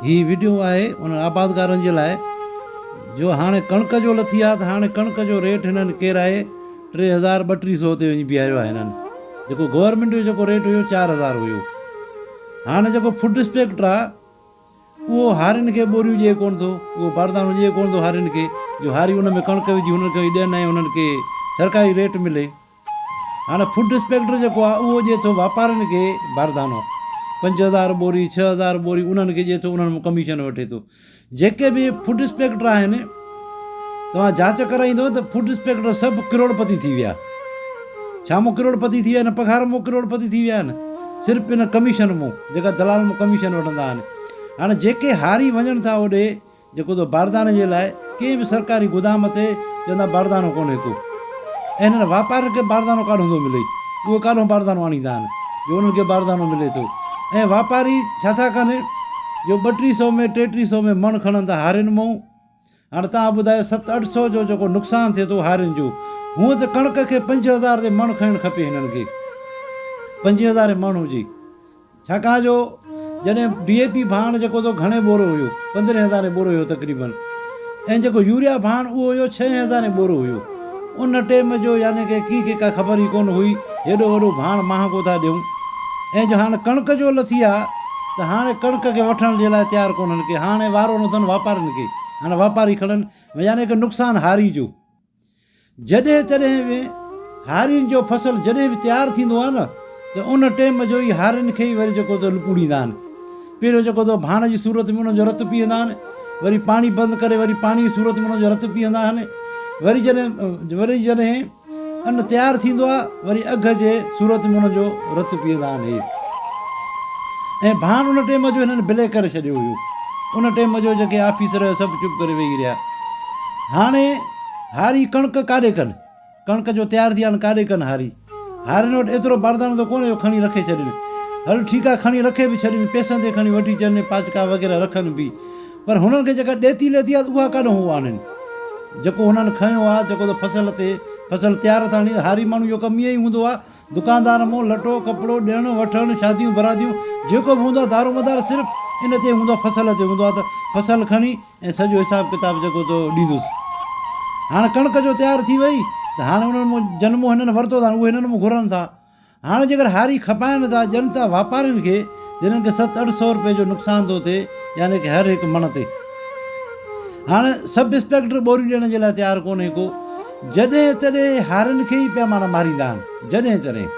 هي video آهي انهن آبادگارن جي لاء جو هاڻي ڪڻڪ جو لٿي آ ته هاڻي ڪڻڪ جو ريٽ هنن ڪيرائي 3000 32 سو تي وڃي بيهاريو آهي. هنن جيڪو گورنمينٽ جو جيڪو ريٽ هيو 4000 هيو. هاڻي جيڪو فوڊ انسپيڪٽر آ اهو هارين کي ٻوريون ڏئي ڪونه ٿو، اهو باردانو ڏئي ڪونه ٿو هارين کي جو هاري ان ۾ ڪڻڪ وجهي هنن کي ڏين ۽ انهن کي سرڪاري ريٽ ملي. هاڻي فوڊ انسپيڪٽر جيڪو آهي اهو ڏئي ٿو واپارين کي باردانو 5000 ٻوري 6000 ٻوري انهن کي ڏئي ٿو، انهن مان ڪميشن وٺي ٿو. جيڪي به فوڊ انسپيڪٽر آهن توهان جاچ ڪرائيندو ته فوڊ انسپيڪٽر سڀ ڪروڙپتي ٿي ويا. ڇا مون ڪروڙپتي ٿي ويا آهن؟ پگهار مون ڪروڙپتي ٿي ويا آهن، صرف ان ڪميشن مون جيڪا دلال مون ڪميشن وٺندا آهن. هاڻي جيڪي هاري وڃن ٿا اوڏي جيڪو ته بارداني جي لاء ڪنهن به سرڪاري گدام تي چوندا باردانو ڪونهي ڪو ۽ هنن واپارين کي باردانو ڪاڏهون ٿو ملي، اهي ڪاڏهون باردانو آڻيندا آهن جو انهن کي باردانو ملي ٿو ۽ واپاري ڇا ٿا ڪن جو ٻه ٽي سو ۾ ٽي ٽي سو ۾ مڻ کڻن ٿا هارين مئون. هاڻي توهان ٻڌايو ست اٺ سو جو جيڪو نقصان ٿئي ٿو هارين جو، هونء ته ڪڻڪ کي 5000 تي مڻ کڻڻ کپي هنن کي، 5000 مڻ هجي. ڇاڪاڻ جو جڏهن ڊي اي پي ڀاڻ جيڪو ٿو گهڻي ٻورو هيو، پندرهين هزارين ٻورو هيو تقريبن ۽ جيڪو يوريا ڀاڻ اهو هيو ڇهين هزارين ٻورو هيو. ان ٽيم جو يعني ڪي ڪنهن کي ڪا خبر ئي ڪونه هئي هيڏو وڏو ڀاڻ مهانگو ٿا ڏيون ۽ جو هاڻ ڪڻڪ جو لٿي آ ته هاڻي ڪڻڪ کي وٺڻ جي لاء تيار ڪونهن ڪي، هاڻي وارو نه اٿن واپارين کي، هاڻي واپاري کڻن يعني ڪي نقصان هاري جو. جڏهن تڏهن به هارين جو فصل جڏهن به تيار ٿيندو آهي نه ته ان ٽيم جو ئي هارين کي ئي وري جيڪو ته لپوڙيندا آهن. پهريون جيڪو ته ڀاڻ جي صورت ۾ انهن جو رت پيئندا آهن، وري پاڻي بند ڪري وري پاڻي جي صورت ۾ انهن جو رت پيئندا آهن، وري جڏهن وري جڏهن ان تيار ٿيندو آهي وري اگهه جي صورت ۾ انهن جو رت پيئندا آهن. هي ۽ ڀاڻ ان ٽيم جو هنن بليڪ ڪري ڇڏيو هيو. ان ٽيم جو جيڪي آفيسر هيا سڀ چپ ڪري ويهي رهيا. هاڻي هاري ڪڻڪ ڪاڏي ڪن؟ ڪڻڪ جو تيار ٿي هاڻي ڪاڏي ڪن هاري؟ هارين وٽ ايترو باردانو ته ڪونهي جو کڻي رکي ڇڏين. هل ٺيڪ آ کڻي رکي به ڇڏين، پئسن تي کڻي وٺي اچن، پاچڪا وغيره رکن به. پر هنن کي جيڪا ڏيتي ليتي آ ته اها ڪاڏهون هو آڻين؟ جيڪو هنن کنيو آ، جيڪو ته فصل تي فصل تيار ٿا هاڻي هاري ماڻهو جو ڪم ائين ئي هوندو آ، دڪاندار مون لٽو ڪپڙو، ڏيڻ وٺڻ، شاديون براديون جيڪو به هوندو آ دارومدار صرف ان تي هوندو آ، فصل تي هوندو آ ته فصل کڻي ۽ سڄو حساب ڪتاب جيڪو تو ڏيندس. هاڻ ڪڻڪ جو تيار ٿي وئي ته هاڻ انهن مون جن مون هنن ورتو ته هاڻ اهي هنن مون گهرن ٿا. هاڻ جيڪر هاري کپائن ٿا ڏين ٿا واپارين کي ته هنن کي ست اٺ سو روپيه جو نقصان ٿو ٿئي يعني ڪه هر هڪ مڻ تي. هاڻ سب انسپيڪٽر ٻوريون ڏيڻ جي لاء تيار ڪونهي ڪو. جڏهن تڏهن هارين کي ئي پيا معنيٰ ماريندا آهن. جڏهن تڏهن.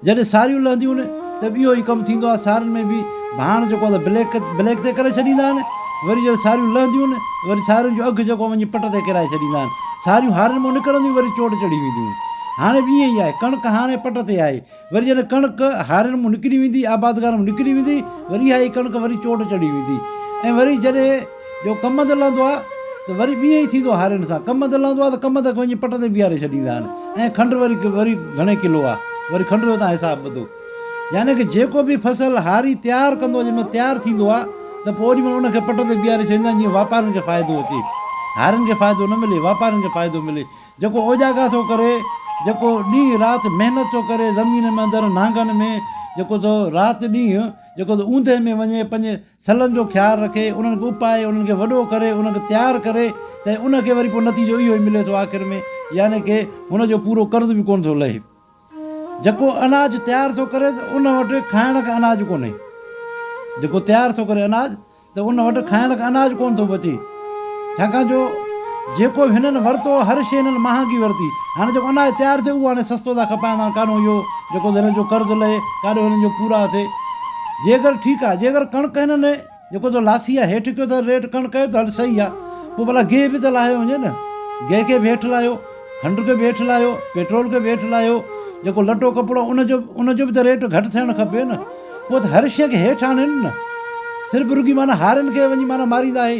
جڏهن ساريون لهنديون آهن ته به اهو ئي ڪم ٿيندو آهي، سارين ۾ به ڀاڻ جيڪو آهي بليڪ بليڪ تي ڪري ڇڏيندا آهن، وري جڏهن ساريون لهنديون آهن ته وري سارين جو اگهه جيڪو آهي وڃي پٽ تي ڪيرائي ڇڏيندا آهن، ساريون هارين مان نڪرنديون وري چوٽ چڙهي وينديون آهن. هاڻي به ائين ئي آهي، ڪڻڪ هاڻي پٽ تي آهي، وري جڏهن ڪڻڪ هارين مان نڪري ويندي، آبادگارن مان نڪري ويندي، وري اها ئي ڪڻڪ وري چوٽ چڙهي ويندي ۽ وري جڏهن جو ڪمند لهندو آهي ته وري به ائين ئي ٿيندو آهي هارين سان، ڪمند لهندو آهي ته ڪمند کي وڃي پٽ تي بيهاري ڇڏيندا آهن ۽ کنڊ وري وري گهڻي ڪلو آهي، وري کنڊ جو تان حساب ٻڌو. يعني ڪه جيڪو به فصل هاري تيار ڪندو آهي، جنهن مهل تيار ٿيندو آهي ته پوء اوڏي مهل ان کي پٽ تي بيهاري ڇڏيندا آهن جيئن واپارين کي فائدو اچي. هارين کي فائدو نه ملي، واپارين کي فائدو ملي. جيڪو اوجاڳا ٿو ڪري، جيڪو ڏينهن رات محنت ٿو ڪري زمين ۾ اندر نانگن ۾، جيڪو ٿو رات ڏينهن جيڪو ٿو اوندهه ۾ وڃي پنهنجي سلن جو خيال رکي، انهن کي اپائي، انهن کي وڏو ڪري، انهن کي تيار ڪري ته ان کي وري پوء نتيجو اهو ئي ملي ٿو آخر ۾ يعني ڪه هن جو پورو قرض به ڪونه ٿو لهي. جيڪو اناج تيار ٿو ڪري ته ان وٽ کائڻ کان اناج ڪونهي. جيڪو تيار ٿو ڪري اناج ته ان وٽ کائڻ کان اناج ڪونه ٿو بچي. ڇاڪاڻ جو جيڪو به هنن ورتو هر شيء هنن مهانگي ورتي. هاڻي جيڪو اناج تيار ٿيو اهو هاڻي سستو ٿا کپائن هاڻي ڪاڏو اهو جيڪو هنن جو قرض لهي ڪاڏو هنن جو پورا ٿئي. جيڪر ٺيڪ آهي جيڪر ڪڻڪ هنن جيڪو تو لاٿي آهي هيٺ ڪيو ته ريٽ ڪڻڪ جو ته هل صحيح آهي پوء ڀلا گيهه به ته لاهيو وڃي نه. گيهه کي به هيٺ لاهيو، کنڊ کي به هيٺ لاهيو، پيٽرول کي به هيٺ لاهيو، جيڪو لٽو ڪپڙو ان جو ان جو به ته ريٽ گهٽ ٿيڻ کپي نه. پوء ته هر شيء کي هيٺ آڻين نه. صرف رڳي معنيٰ هارين کي وڃي معنيٰ ماريندا آهي.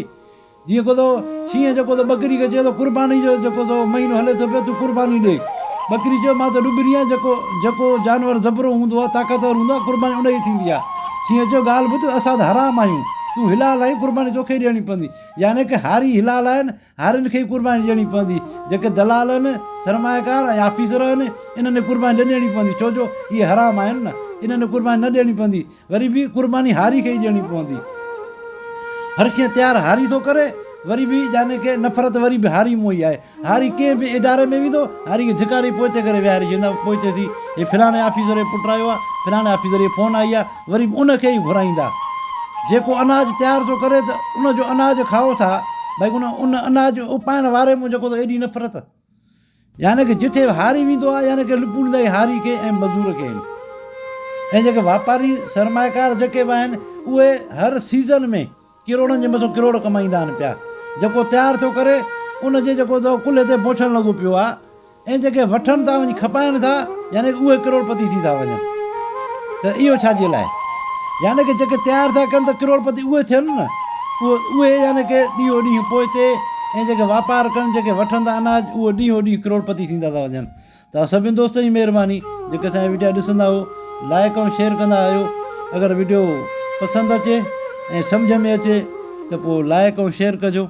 جيئن ڪو ٿو شينهن جيڪو ٿو ٻڪري کي چئي ٿو قرباني جو جيڪو ٿو مهينو هلي ٿو پيو تون قرباني ڏي. ٻڪري چيو مان ته ڏٻري آهيان جيڪو جيڪو جانور زبرو هوندو آهي طاقتور هوندو آهي قرباني ان جي ٿيندي آهي. شينهن چيو ڳالهه ٻڌ اسان ته حرام آهيون تون حلال آهين قرباني توکي ئي ڏيڻي پوندي. يعني ڪه هاري حلال آهن هارين کي ئي قرباني ڏيڻي پوندي. جيڪي دلال آهن، سرمائيڪار ۽ آفيسر آهن، انهن کي قرباني نه ڏيڻي پوندي، ڇو جو اهي حرام آهن نه، انهن کي قرباني نه ڏيڻي پوندي، وري به قرباني هاري کي ئي ڏيڻي پوندي. هر شيء تيار هاري ٿو ڪري وري به يعني ڪي نفرت وري به هاري مون ئي آهي. هاري ڪنهن به اداري ۾ ويندو هاري کي ڌڪا ڏئي پوئتي ڪري ويهاري ڇڏيندا پوئتي ٿي هي فلاڻي آفيسر جو پٽ آيو آهي فلاڻي آفيسر جي فون آئي آهي وري به ان کي ئي گهرائيندا. جيڪو اناج تيار ٿو ڪري ته ان جو اناج کائو ٿا ڀئي ان ان اناج اپائڻ واري مون جيڪو ته ايڏي نفرت. يعني ڪه جٿي به هاري ويندو آهي يعني ڪه لپوڙيندا ئي هاري کي ۽ مزور کي آهن ۽ جيڪي واپاري سرمائيڪار جيڪي به آهن اهي هر سيزن ۾ ڪروڙن جي مٿو ڪروڙ ڪمائيندا آهن پيا جيڪو تيار ٿو ڪري ان جي جيڪو اٿو ڪلهي تي بوڇڻ لڳو پيو آهي ۽ جيڪي وٺن ٿا وڃي کپائن ٿا يعني ڪه اهي ڪروڙ پتي ٿي ٿا وڃن ته اهو ڇا جي لاء؟ يعني ڪه جيڪي تيار ٿا ڪن ته ڪروڙ پتي اهي ٿين نه اهي اهي يعني ڪه ڏينهون ڏينهن پوئتي ۽ جيڪي واپار ڪن جيڪي وٺن ٿا اناج اهي ڏينهون ڏينهن ڪروڙ پتي ٿيندا ٿا وڃن. توهان سڀني دوستن جي مهرباني جيڪي اسان جا وڊيا ڏسندا آهيو لائڪ ۽ شيئر ڪندا آهيو اگر وڊيو پسند اچي ۽ سمجهه ۾ اچي ته پوء لائڪ ۽ شيئر ڪجو.